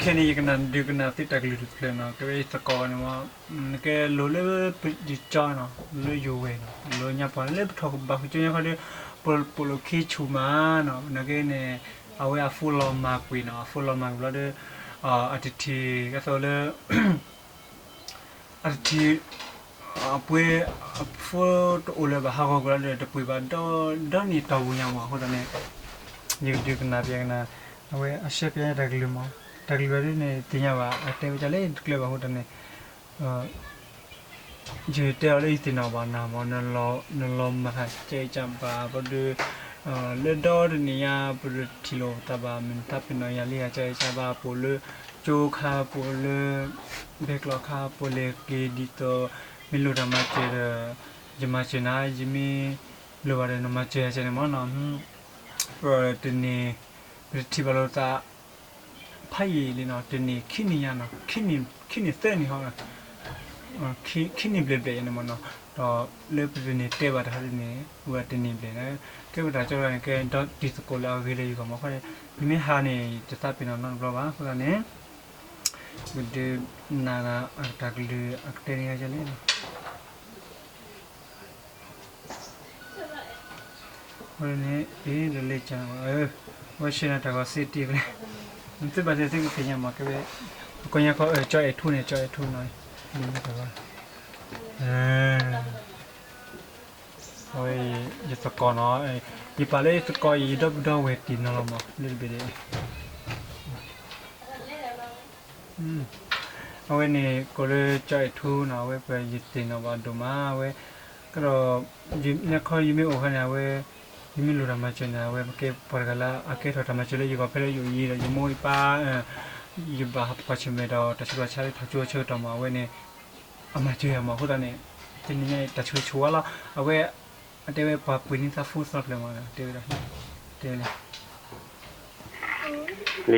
ခဲန့ၣ် ယကနၣ်ဒုးကနၣ်သ့တၢ်ကလုၢ်တဖျၢၣ်နီၤ, ကဲဝဲယသကိးန့ၣ်မ့ၢ် နကဲလိၤလၢယကၠီနီၤ, လိၤလၢယဝဲၢ်နီၤ, လိၤညါပှၤလၢပထီၣ်ဘၣ်ဃုာ်ကၠိညါခီဒီး ပပိာ်လိာ်ခ့ဆူၣ်မးနီၤ, နာ်က့န့ၣ် အဝဲအ phone လီၤမၢ်ကွံာ်နီၤ, အ phone လီၤမၢ်ကွံာ်ဘျီဒီး အတထံၣ်ကသိးလၢ အတထံၣ် အပှ့ၤ အ phone တအိၣ်လၢၤဘၣ် ဟးဂီၤကွံာ်လီၤဒီး တပှ့ၤဘၣ်ဒီး ဒီနံၣ်တီၢ်ပူၤညါမး အဃိသတးန့ၣ် ယကဒုးကနၣ်ပျဲကနၣ် အဝဲအ share ပျဲတၢ်ကလုၢ်မး, တၢ်ကလုၢ်ဝဲဒ်န့ၣ် သ့ၣ်ညါဘၣ် အတဲဝဲဒ်လဲၣ်တကျၢၤဘၣ်အဃိသတးန့ၣ် ယတဲအီၤလၢယသ့ၣ်နီၣ်ဘၣ်နၤမး နလီၤမၢ်ဟးကဲကၢ်ဘၣ် ပဒုး လၢဒီတနံၣ်ညါ ပဒုးထံၣ်လိာ်သးဘၣ် မ့ၢ်နသးပ့ၤနီၣ်ယၤလံ ဟးကဲကၢ်ဘၣ် ပအိၣ်လၢကၠိခါ ပအိၣ်လၢ ဘဲကျိးခါ ပလဲၤက့ၤဒ်သိး မ့ၢ်လိၣ်တၢ်မၤစၢၤဒီး ယမၤစၢၤနၤ ယမ့ၢ်လိၣ်ဘၣ်ဒီးနမၤစၢၤယၤန့ၣ်မးနီၤ ပတန့ၢ် ပတထံၣ်ဘၣ်လိာ်သး ဖးယံာ်လံနီၤ တနံၣ်ခံနံၣ်ညါနီၤ ခံနံၣ်သၢနံၣ်ဟီ ခံနံၣ်ဘျဲၣ်ဘျဲၣ်ယၤန့ၣ်မးနီၤ ဒီးလၢပတန့ၢ်တဲဘၣ်တၢ်ဟီဒ်န့ၣ် ဝဲတနံၣ်ဘျဲၣ်န့ၣ် ကဲဝဲတၢ်ကၠီတဂၤန့ၣ် ကဲဒီးတံၤသကိးလၢအဂ့ၤလၢယဂီၢ်မး ယမ့ၢ်ဟးန့ၣ် ယတသးပ့ၤနီၣ်နီတဘျီဘၣ် အဃိသတးန့ၣ် ပဒုးနၢ်ဂၤအတၢ်ကလုၢ်အကတဲန့ၣ်ယၤလဲၣ်နီၤ ဝဲန့ၣ် အ့ လၢလ့ၣ်ကၢ ဝဲဆှၢနၤတၢ်ဂီၤစ့တ့ၢ်ဖဲလဲၣ် နသုဘၣ်တဲသ့ကသ့ၣ်ညါမး ကဲဝဲ ပကိးညါခီ ကၠီအဲၣ်ထူန့ၣ် ကၠီအဲၣ်ထူနီၤ လၢတၢ်ဂီၤ အဝဲ ယသကိးနီၤ ယပာ်လၢယသကိးအံၤ ယဒီပုၢ်ဒီဝဲၢ်တံၢ်နီၤလီၤမး လၢတဘ့ၣ်ဒဲး အဝဲန့ၣ် ကိးလၢကၠီအဲၣ်ထူနီၤ အဝဲပယသ့ၣ်နီၣ်ဘၣ်ဒိၣ်မး အဝဲ ကဒီး နခီယမ့ၢ်အိၣ်ခါန့ၣ် အဝဲ ယမ့ၢ်လိၣ်တၢ်မၤစၢၤန့ၣ် အဝဲကဲပှၤတဂၤလၢအကဲထီၣ်တၢ်မၤစၢၤလၢယဂီၢ်ဖဲလၢယအိၣ်ယံၤဒီး ယမိၢ်ယပၢ် ယဘၣ်ဟးဖှီၣ်ဆၢၣ်မဲာ်ဒီး တၢ်ဆူးတၢ်ဆါလၢထီၣ်ကၠိဆၢကတီၢ်မး အဝဲန့ၣ် အမၤစၢၤယၤမး အဃိသတးန့ၣ် တနံၤညါအံၤ တၢ်ဆိၣ်ဂ့ၤဆိၣ်ဝါလီၤ အဝဲ အတဲဝဲပှၤပှ့ၤန့ၢ်သး phone သီဖျၢၣ်မး တဲဝဲဒၣ် တဲဝဲန့ၣ် လၢ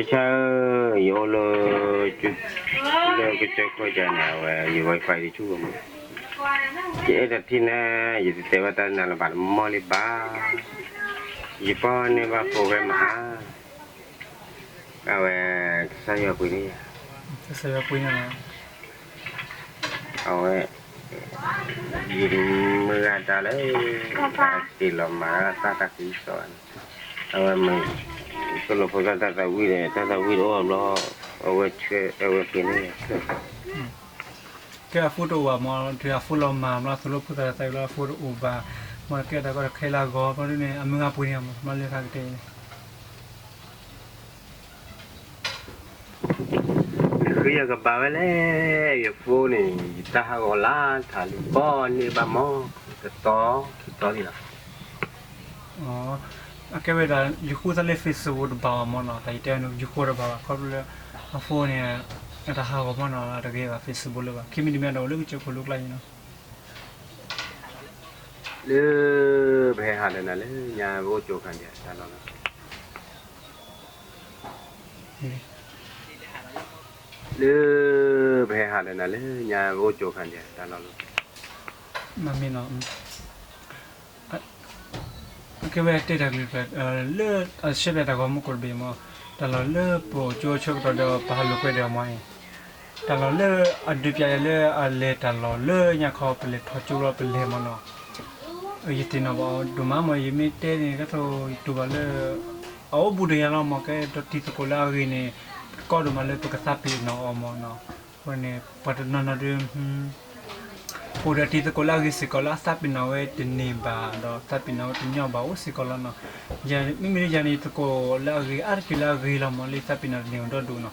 ဆၢ ယအိၣ်လၢ လၢကစၢၢ်ခိၣ်ကန့ၣ် အဝဲ ယ Wi-Fi တဆူၣ်မး ယအဲၣ်ဒိးထံၣ်န့ၣ် ယတတဲဘၣ်တၢ်နၤလၢၤဘၣ်တမီၢ်လံဘၣ် ယပၢ်န့ၢ်ဘၣ် program မဟါ အဝဲ ကစၢ်ယွၤပှ့ၤန့ၢ်ယၤ ကစၢ်ယွၤပှ့ၤန့ၢ် အဝဲ ယမုၢ်ဂၤတၢ်လၢ တၢ်တ့ၢ်လီၤမၤတၢ်သးတၢ်ကံစီန့ၣ် အဝဲမ့ၢ် ကလီၤဖိသၣ်တၢ်သးဝံၣ်ဒီး တၢ်သးဝံၣ်တအိၣ်ဘျီ အဝဲဆှၢ အဝဲပှ့ၤန့ၢ် ကဲအ phone တအိၣ်ဘၣ်မး တုၤအ phone လီၤမၢ်ဘျီ သိၣ်လိဖိသၣ်တၢ်သးဝံၣ်လီၤ အ phone တအိၣ်ဘၣ် မ့ၢ်ကဲတၢ်ကီတၢ်ခဲလၢအဂီၢ် ဘျီဒ်န့ၣ် အမုၢ်ဂၤပှ့ၤန့ၢ်မး ဘျီလၢခါကတဲ နဃ့ယကဘၣ်ဝဲလဲၣ် ယ phone န့ၣ် ယတၢ်ဟးဂီၤလၢထးလံ ဘီန့ၢ်ဘၣ်မး တသီ ခံသီလံလီၤ အကဲဝဲဒၣ် ယဃိသးလၢ Facebook တဘၣ်ဘၣ်မးနီၤ တၢ်ယတဲန့ၣ် ယဃိတဘၣ်ဘၣ် ခီဖျိလၢ အ phone န့ၣ် အတၢ်ဟးဂီၤမးနီၤ အတဂ့ၤဘၣ် Facebook လၢၤဘၣ် ခံမံၤတမံၤဒီး အိၣ်လၢကစၢၢ်ခိၣ်လိကျါအံၤနီၤ လၢ ပဟဲဟးဒီးနၤလၢညါ ပအိၣ်ကၠိခါဒံး တၢ်လီၢ်လီၤ လၢ ပဟဲဟးဒီးနၤလၢညါ ပအိၣ်ကၠိခါဒံး တၢ်လီၢ်လီၤ မ့ၢ်နီၤ ကဲဝဲတဲတၢ်ကလုၢ်ဖျၢၣ် လၢအဆၢပၠးတၢ်ဂီၤမူခိၣ်တဘ့ၣ်မး တၢ်လီၢ်လၢပအိၣ်ကၠိဆၢကတီၢ်ဒီး ပဟးလိာ်ကွဲဒီးအီၤမးန့ၣ် တၢ်လီၢ်လၢအဒုးပၠးယၤလၢအလဲၤတၢ်လီၢ်လၢညါခီ ပလဲၤထီၣ်ကၠိလီၤ ပလဲၤမးနီၤ ယသ့ၣ်နီၣ်ဘၣ်အီၤဒိၣ်မးမး ယမ့ၢ်တဲန့ၣ် ကဲသိးယတူၢ်ဘၣ်လၢ အအိၣ်ဘူးတယၤလီၤမး ကဲဒီးတံၤသကိးလၢအဂ့ၤန့ၣ် ကီဒိၣ်မးလၢပကသးပ့ၤနီၣ်အီၤမးနီၤ အဃိန့ၣ် ပှၤတနီၤနီၤဒုး အိၣ်ဒီးတံၤသကိးလၢအဂ့ၤစ့ၢ်ကီးလၢအသးပ့ၤနီၣ်ဝဲတန့ၢ်ဘၣ်ဒီး သးပ့ၤနီၣ်ဝဲတညီဘၣ်အိၣ်စ့ၢ်ကီးလီၤနီၤ မ့မ့ၢ်လၢယၤန့ၣ် သကိးလၢအဂ့ၤအါတက့ၢ်လၢအဂ့ၤလီၤမး လၢသးပ့ၤနီၣ်တန့ၢ်အိၣ်ဒီဒူၣ်နီၤ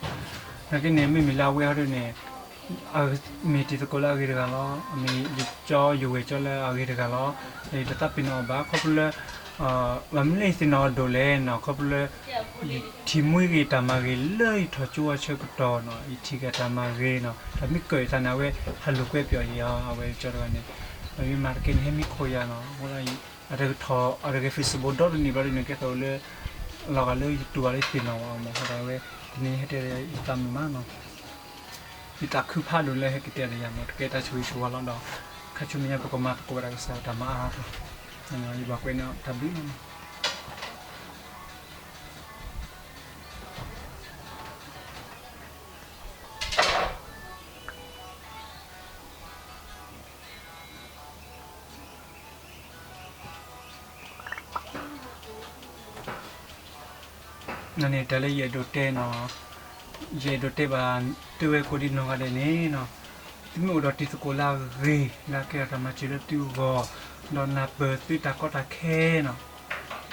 နာ်က့န့ၣ် မ့မ့ၢ်လၢအဝဲဟီဒုးန့ၣ် မ့ၢ်တံၤသကိးလၢအဂ့ၤတဂၤလီၤ မ့ၢ်ယကၠီယဝဲၢ်ကၠီလၢအဂ့ၤတဂၤလီၤ ယတသးပ့ၤနီၣ်အီၤဘၣ် ခီဖျိလၢ ဘၣ်မနုၤလၢယသ့ၣ်နီၣ်အီၤဒိၣ်လဲၣ်နီၤ ခီဖျိလၢ ယထံၣ်မှံဂ့ၤတၢ်မၤဂ့ၤလၢယထီၣ်ကၠိဝဲဆၢကတီၢ်နီၤ ယထံၣ်က့ၤတၢ်မၤဂ့ၤနီၤ တၢ်မ့ၢ်ကၢၢ်ယသးန့ၣ် အဝဲဟးလိာ်ကွဲပျီယၤ အဝဲကၠီတဂၤန့ၣ် မ့ၢ်မၤတက့ၢ်န့ၣ် ဟဲမံခိၣ်ယၤနီၤ အဃိဒီး အတကထီၣ် အတဂဲၤ Facebook ဒီတနံၣ်ဘျီဒ်န့ၣ် ကဲသိးလၢ လီၤဂာ်လၢယတူၢ်ဘၣ်လၢယသ့ၣ်နီၣ်ဘၣ်အီၤမး အဃိဒီးအဝဲ တနံၤဟဲတဲယသးမုာ်မးနီၤ ယတၢ်ခုဖးဒိၣ်လၢဟဲကတဲာ်ဒီးယၤမး တကဲတၢ်ဆိၣ်ဂ့ၤဆိၣ်ဝါလီၤဒီး ခါဆူမဲာ်ညါပကမၤသကိးဝဲဒၣ်ကစၢ်တၢ်မၤအါထီၣ် ယဘၣ်ကွဲးန့ၢ်တၢ်ဘျုးလီၤနီၤ န့ၣ် တၢ်လၢယအဲၣ်ဒိးတဲနီၤ, ယအဲၣ်ဒိးတဲဘၣ် သုဝဲကိးဒံနီၢ်ဂၤဒဲးန့ၣ်နီၤ, သုမ့ၢ်အိၣ်ဒီးတံၤသကိးလၢအဂ့ၤ လၢအကဲထီၣ်တၢ်မၤစၢၤလၢသုဂီၢ်, ဒီးနၢ်ပၢၢ်သုတၢ်ကီတၢ်ခဲနီၤ,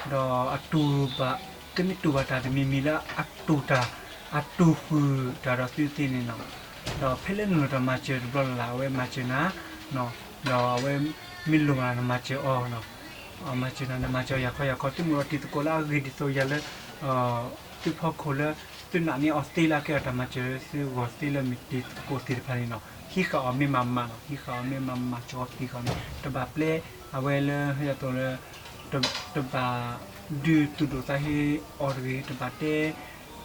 ဒီးအတူၢ်ဘၣ်, သုမ့ၢ်တူၢ်ဘၣ်တၢ်တမံၤမံၤလၢအတူၢ်တၢ်, အတူၢ်ဃုာ်တၢ်ဒီးသုသ့န့ၣ်နီၤ, ဒီးဖဲလၢနလိၣ်တၢ်မၤစၢၤတဘျီလၢ်လၢ် အဝဲမၤစၢၤနၤ, ဒီးအဝဲမ့ၢ်လိၣ်ဘၣ်နၤ နမၤစၢၤအီၤ မၤစၢၤနၤ နမၤစၢၤအီၤ ယၤခီယၤခီ သုမ့ၢ်အိၣ်ဒီးတံၤသကိးလၢအဂ့ၤဒ်သိးယၤလၢ သုဖီခိၣ်လၢ သုနာ်န့ၢ်အီၤသ့လၢအကဲထီၣ်တၢ်မၤစၢၤလၢသုဂီၢ်သ့လၢမ့ၢ်တံၤသကိးသ့ၣ်တဖၣ်န့ၣ်နီၤ, ဟံးဃာ်အီၤမ့ၢ်မၤမၤနီၤ, ဟံးဃာ်အီၤမ့ၢ်မၤမၤ ကၠီသံဃီန့ၣ် တဘၣ်ပျဲအဝဲလၢ ဟဲယၤသိးလၢ တဘၣ်ဒုးသူၣ်ဒိၣ်သးဟ့အီၤတဂ့ၤ, တဘၣ်တဲ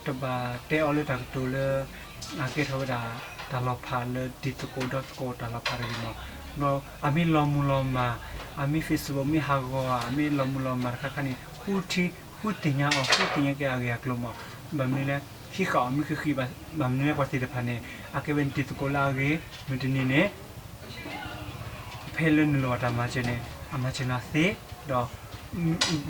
တဘၣ်တဲအီၤလၢတၢ်ကတိၤလၢ အကဲထီၣ်ဝဲဒၣ် တၢ်လီၤဖးလၢတံၤသကိးဒီသကိးတၢ်လီၤဖးတဂ့ၤမး, ဒီးအမ့ၢ်လီၤမုၢ်လီၤမၢ်, အမ့ၢ် Facebook မ့ၢ်ဟးဂီၤဧါ, အမ့ၢ်လီၤမုၢ်လီၤမၢ်တခါခါန့ၣ် ဃုထံ ဃုသ့ၣ်ညါအီၤ ဃုသ့ၣ်ညါက့ၤအဂ့ၢ်အကျိၤမး, ဘၣ်မနုၤလဲၣ် ဟံးဃာ်အီၤမ့ၢ်ဃံးဃံးဘၣ်, ဘၣ်မနုၤလဲၣ်ပှၤသ့ၣ်တဖၣ်န့ၣ် အကဲဝဲန့ၣ်တံၤသကိးလၢအဂ့ၤ, မုၢ်တနံၤန့ၣ် ဖဲလၢနလိၣ်ဘၣ်တၢ်မၤစၢၤန့ၣ် အမၤစၢၤနၤသ့, ဒီး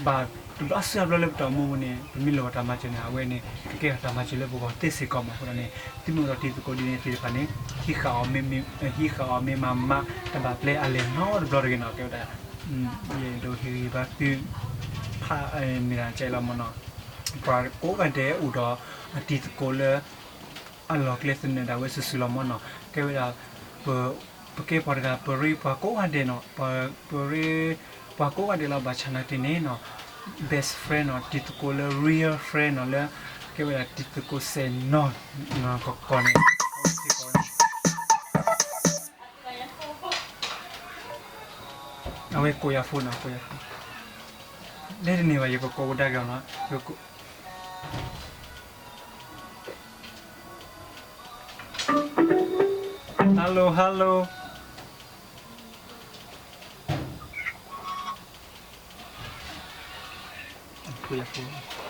ဘၣ်တဘျီစုအဘျီလၢပတၢ်အိၣ်မူပူၤန့ၣ် ပမ့ၢ်လိၣ်ဘၣ်တၢ်မၤစၢၤန့ၣ် အဝဲန့ၣ် ကကဲထီၣ်တၢ်မၤစၢၤလၢပဂီၢ်သ့စ့ၢ်ကီးမး. အဃိဒီးန့ၣ် သုမ့ၢ်အိၣ်ဒီးတံၤသကိးဒ်န့ၣ်သ့ၣ်တဖၣ်န့ၣ် ဟံးဃာ်အီၤမ့ၢ်မၤမၤ တဘၣ်ပျဲအလဲၢ်နီတဘျီတဂ့ၤနီၤ. ကဲဝဲဒၣ် ယအဲၣ်ဒိးဟ့ၣ်ဂံၢ်ဘါသု ဖးမ့ၢ်ဒၣ်ကဲလီၤမးနီၤ, ပှၤကိးဂၤဒဲးအိၣ်ဒီးအတံၤသကိးလၢ အလီၢ်ကျဲသနၢၣ်ဒၣ်ဝဲစုာ်စုာ်လီၤမးနီၤ. ကဲဝဲဒၣ် ပကဲပှၤတဂၤ ပရ့ပှၤကိးဂၤဒဲးနီၤ, ပရ့ ပှၤကိးဂၤဒဲးလီၤ. ဘၣ်ဆၣ်နာ်က့န့ၣ်နီၤ best friend နီၤ, တံၤသကိးလၢ real friend နီၤ လၢ ကဲဝဲဒၣ်တံၤသကိးစဲၣ်နီၤ ကီၢ်ကီၢ်န့ၣ် အဝဲကိးယၤ phone နီၤ, ကိးယၤ phone လဲၤတန့ၢ်ဘၣ် ယကကိးကဒါက့ၤအီၤနီၤ. Hello, hello. အဃိယဃိ